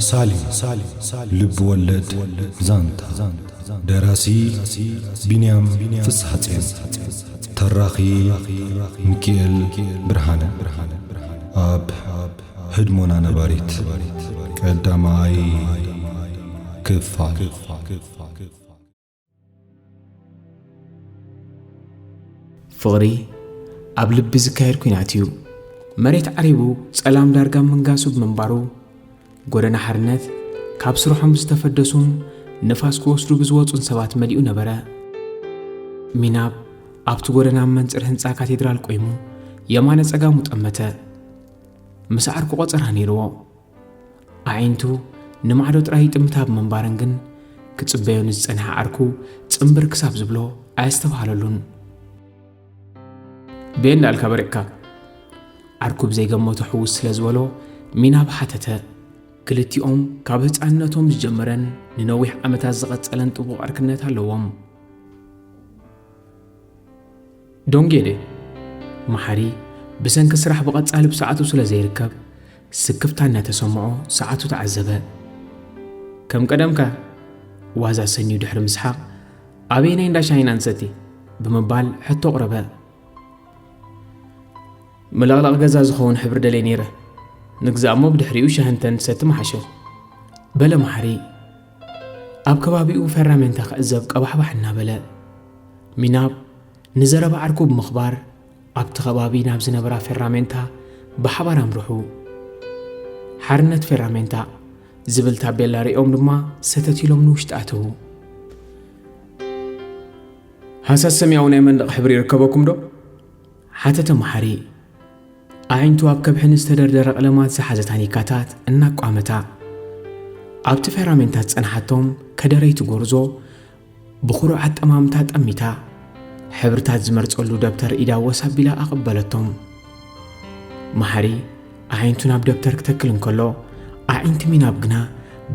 ሳሊ ልብ ወለድ ዛንታ። ደራሲ ቢንያም ፍስሐጽዮን። ተራኺ ሚኪኤል ብርሃነ። ኣብ ህድሞና ነባሪት ቀዳማይ ክፋል። ፍቕሪ ኣብ ልቢ ዝካየድ ኲናት እዩ። መሬት ዓሪቡ ጸላም ዳርጋ ምንጋሱ ብምንባሩ፣ ጎደና ሓርነት ካብ ስርሖም ዝተፈደሱን ንፋስ ክወስዱ ብዝወጹን ሰባት መሊኡ ነበረ። ሚናብ ኣብቲ ጎደና ኣብ መንጽር ህንጻ ካቴድራል ቆይሙ የማነ ጸጋሙ ጠመተ። ምስ ዓርኩ ቆጸራ ነይርዎ። ኣዒንቱ ንማዕዶ ጥራይ ይጥምታ ብምንባረን ግን፣ ክጽበዮ ንዝጸንሐ ዓርኩ ጽምብር ክሳብ ዝብሎ ኣየስተብሃለሉን። "በየ እንዳልካ በሪቕካ?" ዓርኩ ብዘይገመቶ ሕውስ ስለ ዝበሎ፣ ሚናብ ሓተተ። ክልቲኦም ካብ ህጻንነቶም ዝጀመረን ንነዊሕ ዓመታት ዝቐጸለን ጥቡቕ ዕርክነት ኣለዎም። "ዶንጌ ድየ?" መሓሪ ብሰንኪ ስራሕ ብቐጻሊ ብሰዓቱ ስለ ዘይርከብ፣ ስክፍታ እናተሰምዖ ሰዓቱ ተዓዘበ። "ከም ቀደምካ?" ዋዛ ሰንዩ ድሕሪ ምስሓቕ፣ "ኣበየናይ እንዳ ሻሂ ኢና ንሰቲ?" ብምባል ሕቶ ኣቕረበ። "ምልቕላቕ ገዛ ዝኸውን ሕብሪ ደልየ ነይረ። ንግዛእ እሞ ብድሕሪኡ ሻሂ እንተ ንሰቲ ምሓሸ" በለ መሓሪ ኣብ ከባቢኡ ፌራሜንታ ክዕዘብ ቀባሕባሕ እናበለ። ሚናብ ንዘረባ ዓርኩ ብምኽባር ኣብቲ ከባቢ ናብ ዝነበራ ፌራሜንታ ብሓባር ኣምርሑ። "ሓርነት ፌራሜንታ" ዝብል ታቤላ ርእዮም ድማ ሰተት ኢሎም ንውሽጢ ኣተዉ። "ሃሳስ ሰማያዊ ናይ መንደቕ ሕብሪ ይርከበኩም ዶ?" ሓተተ መሓሪ፣ ኣዒንቱ ኣብ ከብሒ ንዝተደርደረ ቀለማት ዝሓዘ ታኒካታት እናቋመታ። ኣብቲ ፌራሜንታ ዝጸንሓቶም ከደረይቲ ጎርዞ ብኹሩዕ ኣጠማምታ ጠሚታ፣ ሕብርታት ዝመርጸሉ ደብተር ኢዳ ወስ ኣቢላ ኣቐበለቶም። መሓሪ ኣዒንቱ ናብ ደብተር ክተክል እንከሎ፣ ኣዒንቲ ሚናብ ግና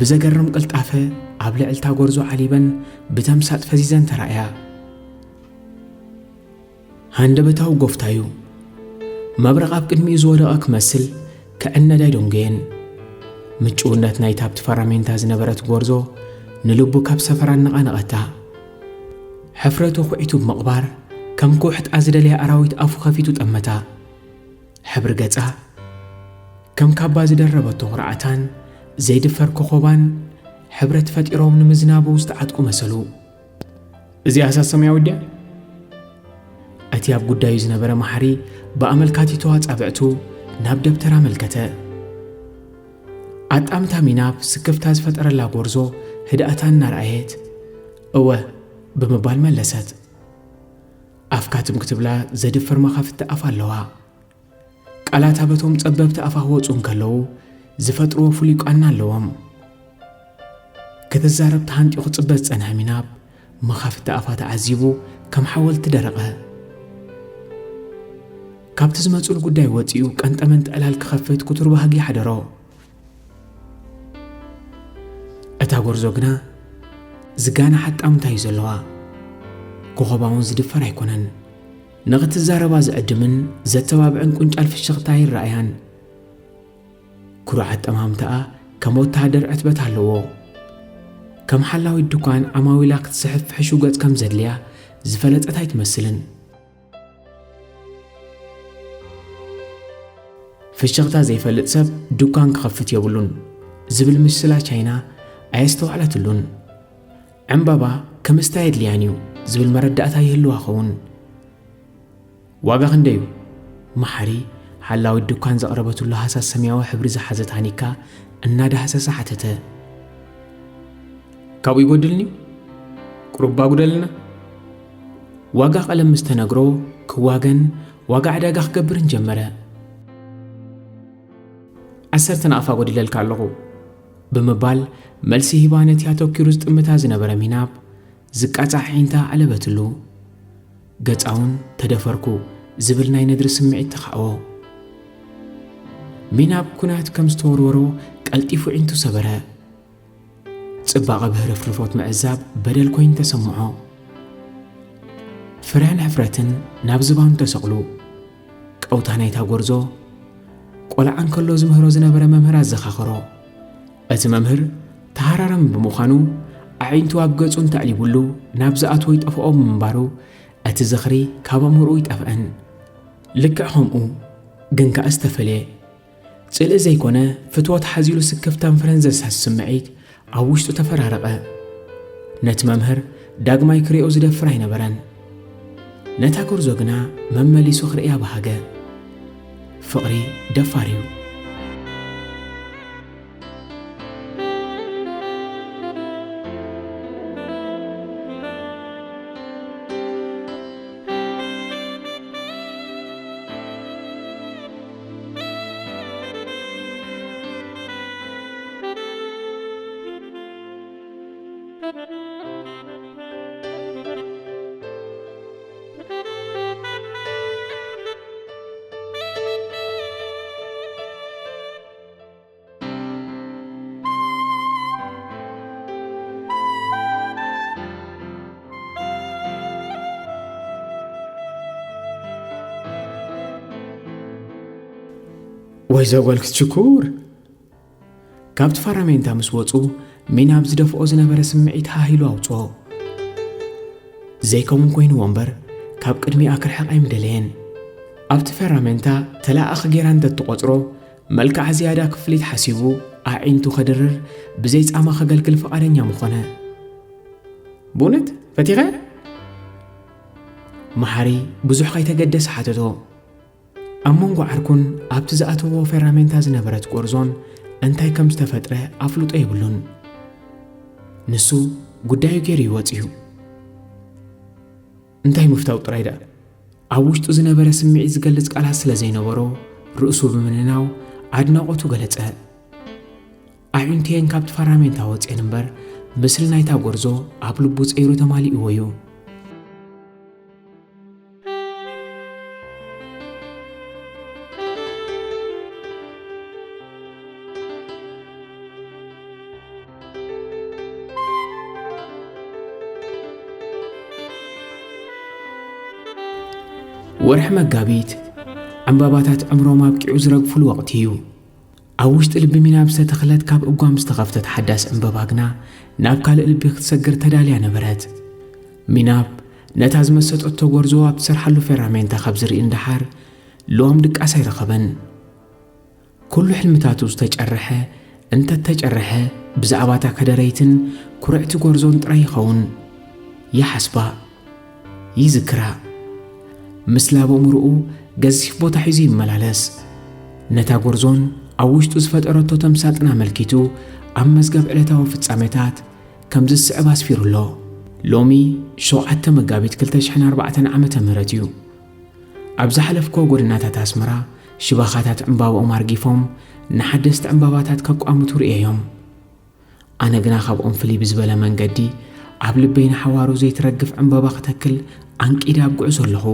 ብዘገርም ቅልጣፈ ኣብ ልዕልታ ጎርዞ ዓሊበን ብተምሳጥ ፈዚዘን ተራእያ። ሃንደበታዊ ጎፍታዩ። መብረቕ ኣብ ቅድሚኡ ዝወደቐ ክመስል ክዕነድ ኣይደንጎየን። ምጭውነት ናይታ ኣብቲ ፈራሜንታ ዝነበረት ጎርዞ ንልቡ ካብ ሰፈራ ኣነቓነቐታ። ሕፍረቱ ኩዒቱ ብምቕባር፣ ከም ክውሕጣ ዝደለየ ኣራዊት ኣፉ ከፊቱ ጠመታ። ሕብሪ ገጻ፣ ከም ካባ ዝደረበቶ ኩርዓታን ዘይድፈር ኮኾባን ሕብረት ፈጢሮም ንምዝናቡ ዝተዓጥቁ መሰሉ። "እዚኣ ሃሳስ ሰማያዊት ድያ?" እቲ ኣብ ጉዳዩ ዝነበረ መሓሪ ብኣመልካቲቶ ኣጻብዕቱ ናብ ደብተር ኣመልከተ። ኣጣምታ ሚናብ ስክፍታ ዝፈጠረላ ጎርዞ ህድኣታ እናረኣየት፣ "እወ" ብምባል መለሰት። ኣፍካ ትም ክትብላ ዘድፍር መኻፍቲ ኣፍ ኣለዋ። ቃላታ በቶም ጸበብቲ ኣፋ ክወጹ እንከለዉ ዝፈጥርዎ ፍሉይ ቃና ኣለዎም። ክትዛረብ ተሃንጢ ክጽበ ዝጸንሐ ሚናብ መኻፍቲ ኣፋ ተዓዚቡ ከም ሓወልቲ ደረቐ። ካብቲ ዝመጽሉ ጉዳይ ወጺኡ ቀንጠመንጢ ዕላል ክኸፍት ክቱር ባህጊ ሓደሮ። እታ ጎርዞ ግና ዝጋነ ሓጣምታ እዩ ዘለዋ። ኮኸባ እውን ዝድፈር ኣይኮነን። ንኽትዛረባ ዝዕድምን ዘተባብዕን ቁንጫል ፍሽኽታ ኣይረኣያን። ኩሩዕ ኣጠማምታኣ ከም ወተሃደር ዕትበት ኣለዎ። ከም ሓላዊት ድኳን ዓማዊላ ክትስሕብ ፍሕሹው ገጽ ከም ዘድልያ ዝፈለጠት ኣይትመስልን። ፍሽኽታ ዘይፈልጥ ሰብ ድኳን ክኸፍት የብሉን ዝብል ምስላ ቻይና ኣየስተዋዕለትሉን። ዕምባባ ክምስታ የድልያን እዩ ዝብል መረዳእታ ይህልዋ ኸውን። ዋጋ ክንደይ እዩ? መሓሪ ሓላዊት ድኳን ዘቕረበትሉ ሃሳስ ሰማያዊ ሕብሪ ዝሓዘ ታኒካ እናዳህሰሰ ሓተተ። ካብኡ ይጎድልኒ እዩ? ቁሩብ ኣጉደልና። ዋጋ ቀለም ምስ ተነግሮ ክዋገን ዋጋ ዕዳጋ ክገብርን ጀመረ። ዓሰርተ ናቕፋ ጎዲለልካ ኣለኹ ብምባል መልሲ ሂባ ነቲ ኣተኪሩ ዝጥምታ ዝነበረ ሚናብ ዝቃጻዕ ኣዒንታ ኣለበትሉ። ገጻውን ተደፈርኩ ዝብል ናይ ነድሪ ስምዒት ተኻዕዎ። ሚናብ ኩናት ከም ዝተወርወሮ ቀልጢፉ ኣዒንቱ ሰበረ። ጽባቐ ብህርፍርፎት ምዕዛብ በደል ኮይኑ ተሰምዖ። ፍርሕን ሕፍረትን ናብ ዝባኑ ተሰቕሉ። ቀውታ ናይታ ጎርዞ ቆልዓ እንከሎ ዝምህሮ ዝነበረ መምህር ኣዘኻኸሮ። እቲ መምህር ተሃራራሚ ብምዃኑ፣ ኣዒንቱ ኣብ ገጹ እንተዕሊቡሉ ናብ ዝኣትዎ ይጠፍኦ ብምንባሩ፣ እቲ ዝኽሪ ካብ ኣእምሮኡ ይጠፍእን። ልክዕ ከምኡ፣ ግን ከኣ ዝተፈልየ። ጽልኢ ዘይኮነ፣ ፍትወት ሓዚሉ ስክፍታን ፍረን ዘሳሲ ስምዒት ኣብ ውሽጡ ተፈራረቐ። ነቲ መምህር ዳግማይ ክርእዮ ዝደፍር ኣይነበረን። ነታ ጎርዞ ግና መመሊሱ ክርእያ በሃገ። ፍቕሪ ደፋር እዩ። ወይዘ ጓል ክትሽኩር። ካብቲ ፈራሜንታ ምስ ወጹ፣ ሚናብ ዝደፍኦ ዝነበረ ስምዒት ሃሂሉ ኣውጽኦ። ዘይከውን ኮይንዎ እምበር፣ ካብ ቅድሚኣ ክርሕቕ ኣይምደለየን። ኣብቲ ፈራሜንታ ተለኣኣኺ ጌራ እንተትቖጽሮ፣ መልክዓ ዝያዳ ክፍሊት ሓሲቡ፣ ኣዒንቱ ከድርር፣ ብዘይ ጻማ ከገልግል ፍቓደኛ ምኾነ። "ብእውነት ፈቲኸ?" መሓሪ ብዙሕ ከይተገደሰ ሓተቶ። ኣብ መንጎ ዓርኩን ኣብቲ ዝኣተዎ ፌራሜንታ ዝነበረት ጎርዞን እንታይ ከም ዝተፈጥረ ኣፍልጦ የብሉን። ንሱ ጉዳዩ ገይሩ ይወጽ እዩ። እንታይ ምፍታው ጥራይ ደኣ? ኣብ ውሽጡ ዝነበረ ስምዒት ዝገልጽ ቃላት ስለ ዘይነበሮ፣ ርእሱ ብምንናው ኣድናቖቱ ገለጸ። ኣዒንቱየን ካብቲ ፈራሜንታ ወጽየን እምበር፣ ምስሊ ናይታ ጎርዞ ኣብ ልቡ ጸይሩ ተማሊእዎ እዩ። ወርሒ መጋቢት፣ ዕምባባታት ዕምሮም ኣብቂዑ ዝረግፉሉ ወቕቲ እዩ። ኣብ ውሽጢ ልቢ ሚናብ ዝተተኽለት ካብ እጓም ዝተኸፍተት ሓዳስ ዕምባባ ግና ናብ ካልእ ልቢ ክትሰግር ተዳልያ ነበረት። ሚናብ ነታ ዝመሰጠቶ ጎርዞ ኣብ ትሰርሓሉ ፌራሜንታ ካብ ዝርኢ ንደሓር፣ ሎኦም ድቃስ ኣይረኸበን። ኩሉ ሕልምታቱ ዝተጨርሐ፣ እንተተጨርሐ፣ ብዛዕባታ ከደረይትን ኩርዕቲ ጎርዞን ጥራይ ይኸውን። ይሓስባ፣ ይዝክራ። ምስላ ኣብ ኣእምሮኡ ገዚፍ ቦታ ሒዙ ይመላለስ። ነታ ጎርዞን ኣብ ውሽጡ ዝፈጠረቶ ተምሳጥን ኣመልኪቱ ኣብ መዝገብ ዕለታዊ ፍጻሜታት ከምዚ ዝስዕብ ኣስፊሩ ኣሎ። ሎሚ ሸውዓተ መጋቢት ክልተ ሽሕን ኣርባዕተን ዓመተ ምህረት እዩ። ኣብ ዝሓለፍክዎ ጎደናታት ኣስመራ ሽባኻታት ዕምባባኦም ኣርጊፎም ንሓደስቲ ዕምባባታት ከቋምቱ ርእየዮም። ኣነ ግና ካብኦም ፍልይ ብዝበለ መንገዲ ኣብ ልበይ ንሓዋሩ ዘይትረግፍ ዕምባባ ክተክል ኣንቂደ ኣብ ጉዕዞ ኣለኹ።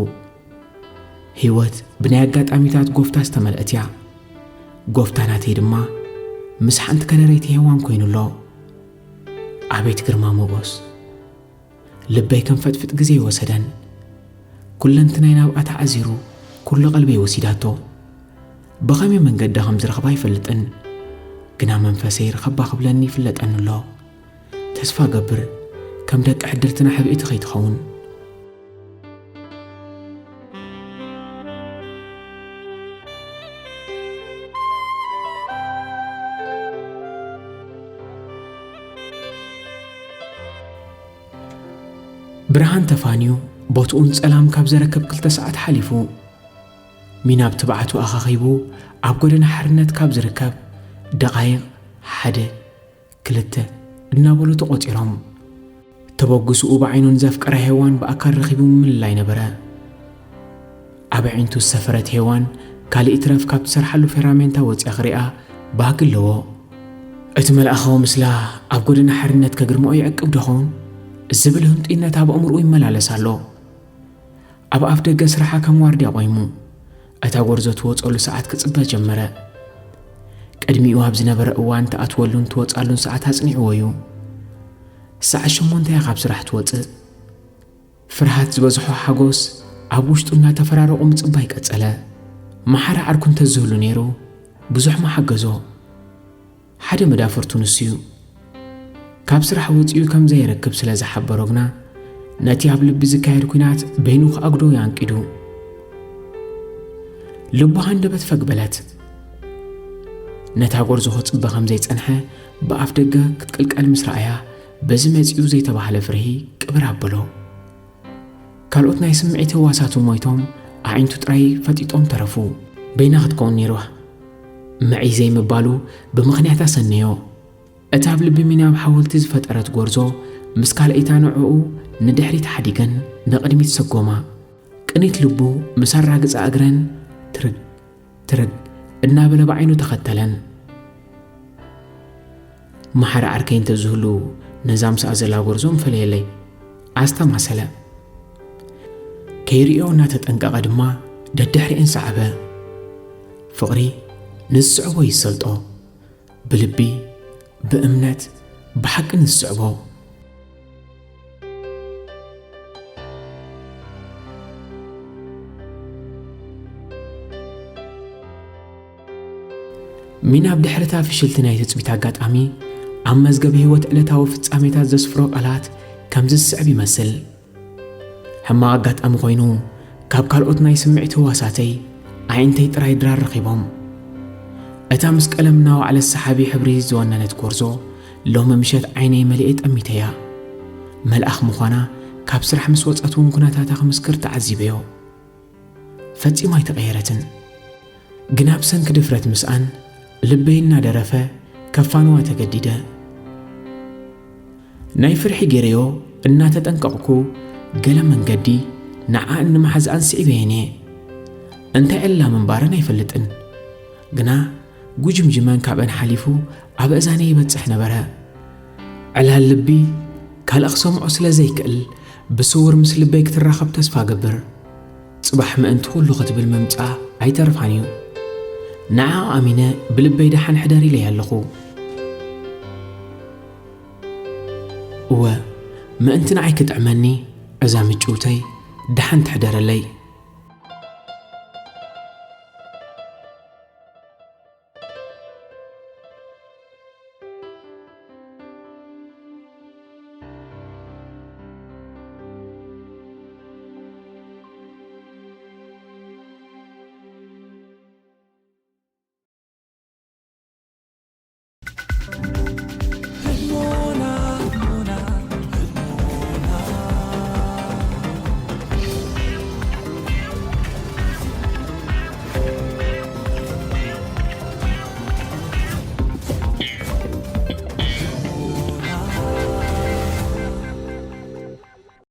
ህይወት ብናይ ኣጋጣሚታት ጎፍታ ዝተመልአት እያ። ጎፍታ ናተይ ድማ ምስ ሓንቲ ከደረይቲ ሄዋን ኮይኑ ኣሎ። ኣቤት ግርማ ሞጎስ! ልበይ ከም ፈጥፍጥ ግዜ ይወሰደን። ኩለንትናይ ናብኣ ተዓዚሩ፣ ኩሉ ቀልበይ ወሲዳቶ። ብኸመይ መንገዲ ከም ዝረኽባ ኣይፈልጥን፣ ግና መንፈሰይ ርኸባ ክብለኒ ይፍለጠኒ ኣሎ። ተስፋ ገብር፣ ከም ደቂ ሕድርትና ሕብእቲ ከይትኸውን። ብርሃን ተፋንዩ፣ ቦትኡን ጸላም ካብ ዘረክብ ክልተ ሰዓት ሓሊፉ። ሚናብ ትብዓቱ ኣኻኺቡ፣ ኣብ ጎደና ሓርነት ካብ ዝርከብ ደቓይቕ ሓደ፣ ክልተ እናበሉ ተቖጺሮም። ተበግስኡ ብዓይኑን ዘፍቀራ ሄዋን ብኣካል ረኺቡ ምልላይ ነበረ። ኣብ ኣዒንቱ ዝሰፈረት ሄዋን ካልእ ይትረፍ ካብ ትሰርሓሉ ፌራሜንታ ወጺኣ ክሪኣ ባህጊ ኣለዎ። እቲ መልኣኻዊ ምስላ ኣብ ጎደና ሓርነት ከግርምኦ ይዕቅብ ዶ ኸውን? ዝብል ህንጡይነት ኣብ ኣእምሮኡ ይመላለስ ኣሎ። ኣብ ኣፍ ደገ ስራሓ ከም ዋርድያ ቆይሙ፣ እታ ጎርዞ ትወጸሉ ሰዓት ክጽበ ጀመረ። ቅድሚኡ ኣብ ዝነበረ እዋን ትኣትወሉን ትወጻሉን ሰዓት ኣጽኒዕዎ እዩ። ሰዓት ሸሞንተ እያ ካብ ስራሕ ትወጽእ። ፍርሃት ዝበዝሖ ሓጎስ ኣብ ውሽጡ እናተፈራረቑ ምጽባይ ቀጸለ። መሓሪ ዓርኩ እንተዝህሉ ነይሩ፣ ብዙሕ ምሓገዞ። ሓደ መዳፍርቱ ንሱ እዩ። ካብ ስራሕ ወጺኡ ከም ዘይረክብ ስለ ዝሓበሮ ግና፣ ነቲ ኣብ ልቢ ዝካየድ ኲናት በይኑ ክኣግዶ ኣንቂዱ። ልቡ ሃንደበት ፈግ በለት። ነታ ጎርዞ ክጽበ ከም ዘይጸንሐ ብኣፍ ደገ ክትቅልቀል ምስ ረኣያ፣ በዚ መጺኡ ዘይተባህለ ፍርሂ ቅብር ኣበሎ። ካልኦት ናይ ስምዒት ህዋሳቱ ሞይቶም፣ ኣዒንቱ ጥራይ ፈጢጦም ተረፉ። በይና ክትከውን ነይርዋ። መዒ ዘይምባሉ ብምኽንያት ኣሰነዮ። እታ ኣብ ልቢ ሚናብ ሓወልቲ ዝፈጠረት ጎርዞ፣ ምስ ካልኣይታ ንዕኡ ንድሕሪት ሓዲገን ንቕድሚት ሰጎማ። ቅኒት ልቡ ምስ ኣራግጻ እግረን ትርግ ትርግ እናበለ ብዓይኑ ተኸተለን። መሓሪ ዓርከይ እንተዝህሉ፣ ነዛ ምስኣ ዘላ ጎርዞ ምፈለየለይ፣ ኣስተማሰለ። ከይርእዮ እናተጠንቀቐ ድማ ደድሕሪኤን ሰዓበ። ፍቕሪ ንዝስዕቦ ይሰልጦ። ብልቢ፣ ብእምነት፣ ብሓቂ ንዝስዕቦ። ሚናብ ድሕሪ እታ ፍሽልቲ ናይ ትጽቢት ኣጋጣሚ፣ ኣብ መዝገብ ህይወት ዕለታዊ ፍጻሜታት ዘስፍሮ ቃላት ከምዚ ዝስዕብ ይመስል። ሕማቕ ኣጋጣሚ ኮይኑ፣ ካብ ካልኦት ናይ ስምዒት ህዋሳተይ፣ ኣዒንተይ ጥራይ ድራር ረኺቦም። እታ ምስ ቀለም እናወዓለት ሰሓቢ ሕብሪ ዝወነነት ጎርዞ፣ ሎሚ ምሸት ዓይነይ መሊኤ ጠሚተያ። መልኣኽ ምዃና፣ ካብ ስራሕ ምስ ወጸት እውን ኩነታታ ክምስክር ተዓዚበዮ። ፈጺማ ኣይተቐየረትን። ግና ብሰንኪ ድፍረት ምስኣን፣ ልበይ እናደረፈ ከፋንዋ ተገዲደ። ናይ ፍርሒ ገይረዮ እናተጠንቀቕኩ፣ ገለ መንገዲ ንዓኣን ንምሓዝኣን ስዒበየን እየ። እንታይ ዕላል ምንባረን ኣይፈልጥን። ግና ጉጅምጅመን ካብአን ሓሊፉ ኣብ እዛነይ ይበጽሕ ነበረ። ዕላል ልቢ ካልእ ክሰምዖ ስለ ዘይክእል፣ ብስውር ምስ ልበይ ክትራኸብ ተስፋ እገብር። ጽባሕ ምእንቲ ኩሉ ክትብል ምምጻኣ ኣይተርፋን እዩ። ንዓ ኣሚነ ብልበይ ደሓን ሕደር ኢለያ ኣለኹ። እወ፣ ምእንቲ ንዓይ ክጥዕመኒ፣ እዛ ምጭውተይ ደሓን ትሕደረለይ።